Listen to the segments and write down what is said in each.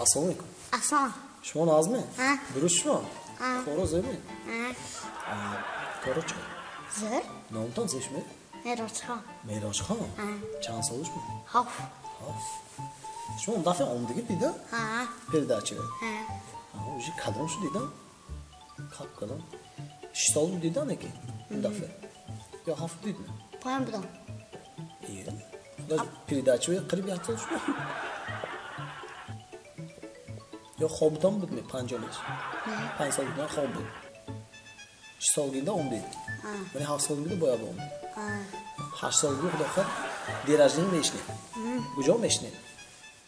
Ассалому алайкум. Ассалом. Шумо нозми? Ҳа. Дуруст шумо? Ҳа. Коро зӯрми? Ҳа. Коро чӣ? Зӯр. Номтон зешми? Мероҷхон. Мероҷхон? Ҳа. Чанд сола шумо? Ҳафт. Ҳафт. Шумо он дафъа омдагӣ дида? Ҳа. Передача. Ҳа. Уже калон шуд дида? Кап калон. 6 сол буд дида неки? Он дафъа. Ё 7 дидми? Поён будам. Е. Худо передача қариб 1 сол шуд. Ё хобтон будми 5 олиш? Не. 5 сол будан хоб буд. 6 солгинда омдид. Ҳа. Мани 7 солгинда бояд омдид. Ҳа. 8 солгӣ худо хоҳад дирajни мешнед. Куҷо мешнед?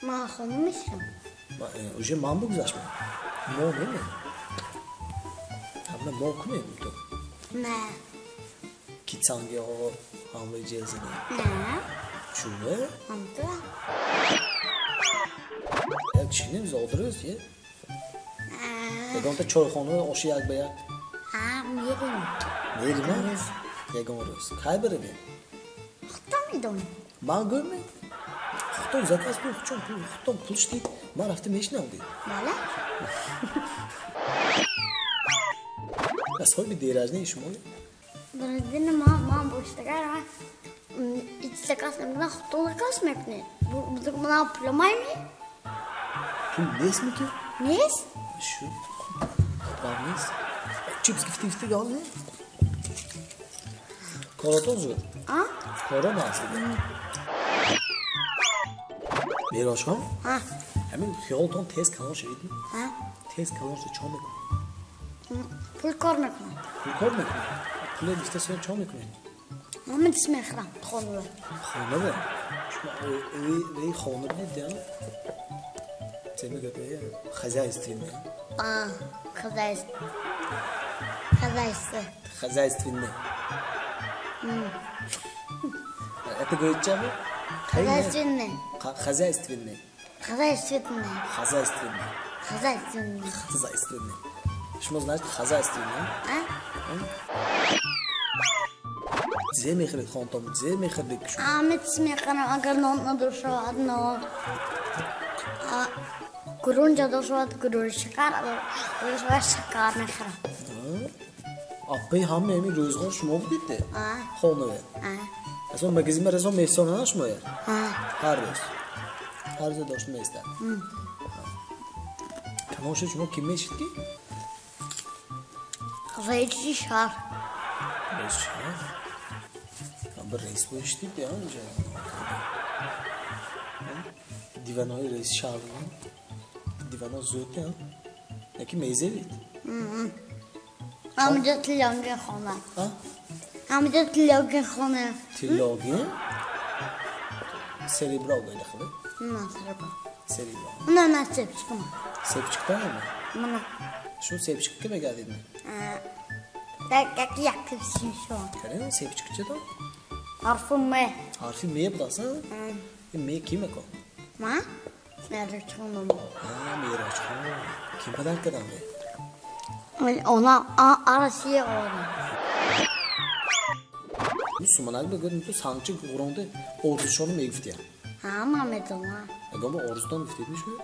Ман хона мешнам. Уже ман бугузаштам. Мо неме. Ҳамна мо кунем ту. Не. Китсанги оғо ҳамлаи ҷелзини. Не. Чуе? Ҳамту. Як чинем зодрӯз, е? Ягонта чойхона оши як ба як. Ҳа, мерем. Мерем, а? Ягон рӯз. Кай баравем? Худтон медонем. Ман гӯем? Худтон заказ кун, худтон пул, худтон пул шудид. Ман рафта мешинам дид. Бале? Ба соҳиби дерajни шумо? Дерajни ман боштагар, ман ҳеҷ заказ намекунам, худтон заказ мекунед. Бузург манам пуломай ми? Пул нест ми ки? Нест? Шуд. Прав нест. Чипс гифти гифти гал не? Коротон зуд? А? Коро наст дига. Мероҷхон? Ҳа. Ҳамин хиёлтон тез калон шавид ми? Ҳа. Тез калон шавид чо мекунед? Пул кор мекунам. Пул кор мекунед? Пуле гифта соя чо мекунед? Ман митс мехӯрам хонаве. Хонаве? Шумо вей хона бидед, я? Це мегӯяд, хозяйственный. А, хозяйство. Хозяйство. Хозяйственный. Это говорит чего? Хозяйственный. Хозяйственный. Хозяйственный. Хозяйственный. Хозяйственный. Хозяйственный. Что значит хозяйственный? А? Зе мехрид хонтом, зе мехрид кшу. А митс мехрам, агар нон надошавад, нон. А гурунҷа дошавад, гурун шакар, дошавад шакар мехрам. Аппи ҳама ҳамин рӯзғор шумо будид де? А. Хонаве. А. Аз он магазин мерасо мефсона шумоя? А. Ҳар рӯз. Ҳар рӯз дошт меистад. Калон шуд шумо ким мешид ки? Раиси шаҳр. Раиси шаҳр? Аба раис боштид де анҷа. Диванои раиси шаҳр буданд. Дивано зӯд де, яки мезевид. Ҳамҷа тиллогин хона. А? Ҳамҷа тиллогин хона. Тиллогин? Серебро гӯяд хеле? На, серебро. Серебро. На, на, сепчикам. Сепчикта ама? Мана. Шу сепчик ки мегардид? Так, как як сепчик. Кare, сепчик чӣ то? Ҳарфи М. Ҳарфи М будаса? Ин М ки мекун? Ма? Мероҷхонам. А, Мероҷхон. Ким падар кардам ве? Она Россия она. Суманак бигӯяд, ту сангчи ғуронда орзушонро мегуфтия. Ҳа, ман медонам. Ягон бор орзутон гуфтед мешуд?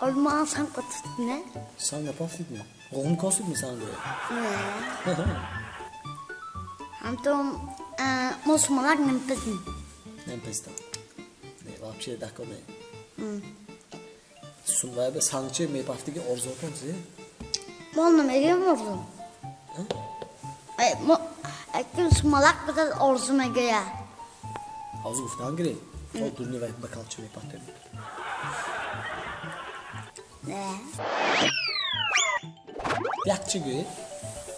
Ой, ман санг пафтид, не? Санг напафтид ме? Ғум косид ме санг гӯя? Не. Ҳамту мо суманак намепазим. Намепазидам. Не, вообще дако не. Сумвай сангчи мепафтиги орзуотон зе? Мо намегӯем орзу. Мо аким сумалак бадад орзу мегӯяд. Ҳозир гуфтан гиред. То дурни вай бакалча мепафтед. Не. Як чӣ гӯед?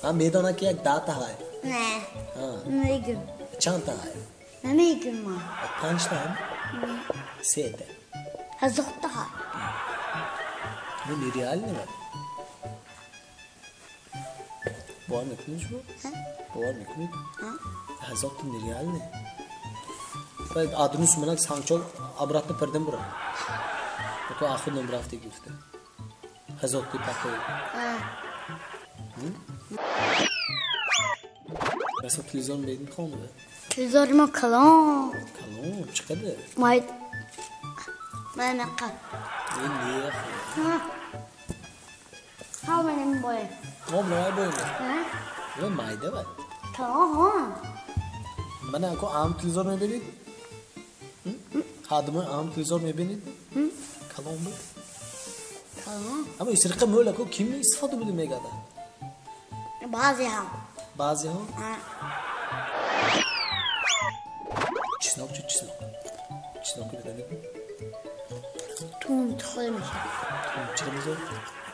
Ман медонам ки як даҳта ҳай. Не. Намегӯм. Чандта ҳай? Намегӯм ман. Панҷта ҳам? Сета. Ҳазорта ҳай. Ну, нереально вай. Бовар мекунед шумо? Бовар мекунед? Ҳазорта нереально. Баъд адрун суманак сангчол обратно пардем бура. То ахуд ном рафти гирифта. Ҳазорти пахтаи. Расо телевизор медин хонаве? Телевизори мо калон. Калон? Чӣ қадар? Май май меқа. Не. Ҳа, менем бой. Об навай бой. Ё майда вай. Калон ҳо. Мана ако ам телевизор мебинед? Ҳадмои ам телевизор мебинед? Калон буд? Калон. Аммо исриқа мӯл ако ким истифода буди мегада? Баъзеҳо. Баъзеҳо? Чеснок чӣ, чеснок? Чеснок медонед? Тунд худ мешавад. Тунд чӣ мезорад?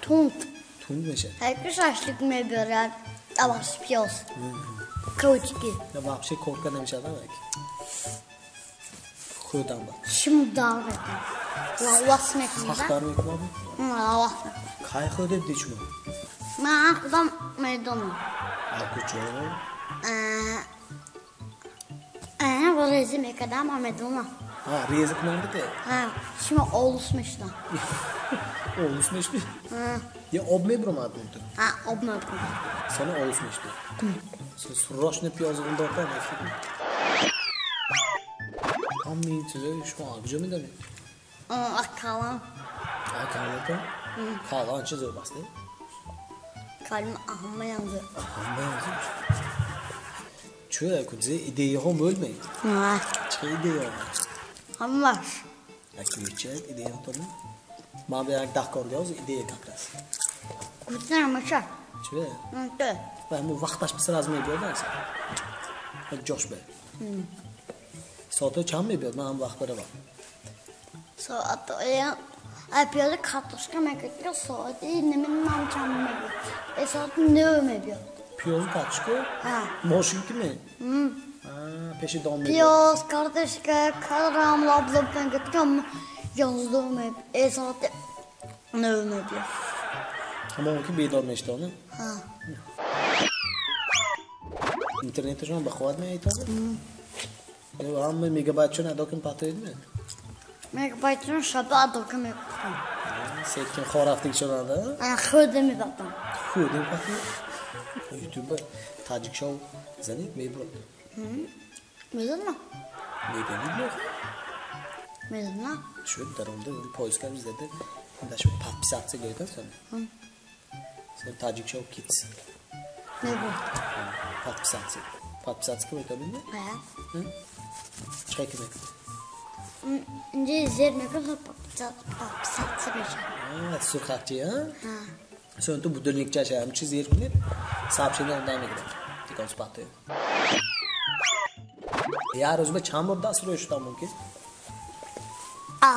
Тунд. Тунд мешавад? Ҳайки шашлик мебарад, аваш пиёз. Каучики. Вообще корка намешавад ҳамаки. Хӯрдан ба. Шим дар мекунад. Лавас мекунад. Сахт дар мекунад? Лавас мекунад. Кай хӯрдед ди шумо? Ман худам медонам. А куҷо? Резӣ мекардам, ман медонам. Резӣ кунандите? Шумо олус мешудам. Олус мешуди? Ё об мебуромад мунту? Об мебуромад. Сони олус мешуди? Срочно пиёзро дорта мешуди? Ҳамаи ин чизои шумо аз куҷо медонед? Аз калон. Аз калонатон? Калон чӣ зӯр аст? Калон ҳамаям зӯр. Ҳамаям зӯр. Чӯ куҷо идеяҳо мӯл ме? Чӣ идеяҳо? Ҳамаш. Як чӣ идеяҳотон? Ман ба як даҳ кор гиёз идея как раз. Гуфта намеша. Чӣ? Ва ҳамун вақташ писар аз мебиёд аст. Ҷош бе. Соатҳои чанд мебиёд? Ман ҳам вақт баравам. Соатҳои ай пиёда картошка мекунад, соати намедонам чанд мебиёд. Соати 9 мебиёд. Пиёзу картошка? Мошин ки ме? Пеши дом мебиёд. Пиёз, картошка, карам, лаблаб мекунад, 11 мебиёд. Соати 9 мебиёд. Ҳамон ки бедор мешавад, не? Интернеташон ба қувват меайтонад? Ҳама мегабайтшон адо кун патоид ме? Мегабайтшон шаба адо кун мекунам. Секин хор рафтигишонада? Хӯрда мебатам. Хӯрда мебатам? Ютуба таҷик шоу занед мебурад. Медонам. Мебинед мехоҳед? Медонам. Шуд даромада поиска зада дашо подписаться гӯяд сон. Сон таҷик шоу кидс. Мебурад. Подписаться. Подписаться ки метавонед? Ҳа. Чӣ ки мекунед? Инҷа зер мекунам, подписаться мешавад. Сурхакчи, а? Сон ту будильникчаша ҳамчи зер кунед, сообщение онда мегирад. Дигар спатоед. Як рӯз ба чанд бор даст рӯй шудан мумкин?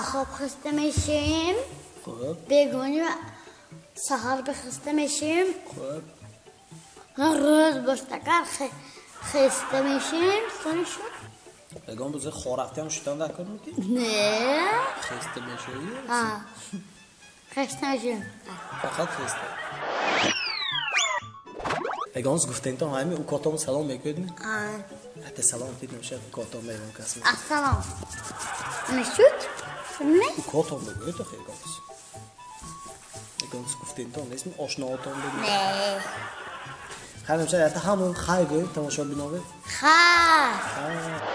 Хоб хаста мешем. Хуб. Бегони саҳар бихаста мешем. Хуб. Рӯз боштакар хаста мешем, сони шуд. Ягон рӯзе хорафтиам шудан дар кор мумкин? Не. Хаста мешавӣ? Хаста мешем. Фақат хаста. Ягон рӯз гуфтентон ҳами укотон салом мекунед? Ҳатто салом дид намешавад укотон меҳмон кас. Ассалом. Мешуд? Не? Укотон бигӯед охи ягон рӯз. Ягон рӯз гуфтентон нест ошноотон бигӯед? Не. Хайр намешавад ҳатто ҳамон хайр гӯед тамошобинове? Хайр. Хайр.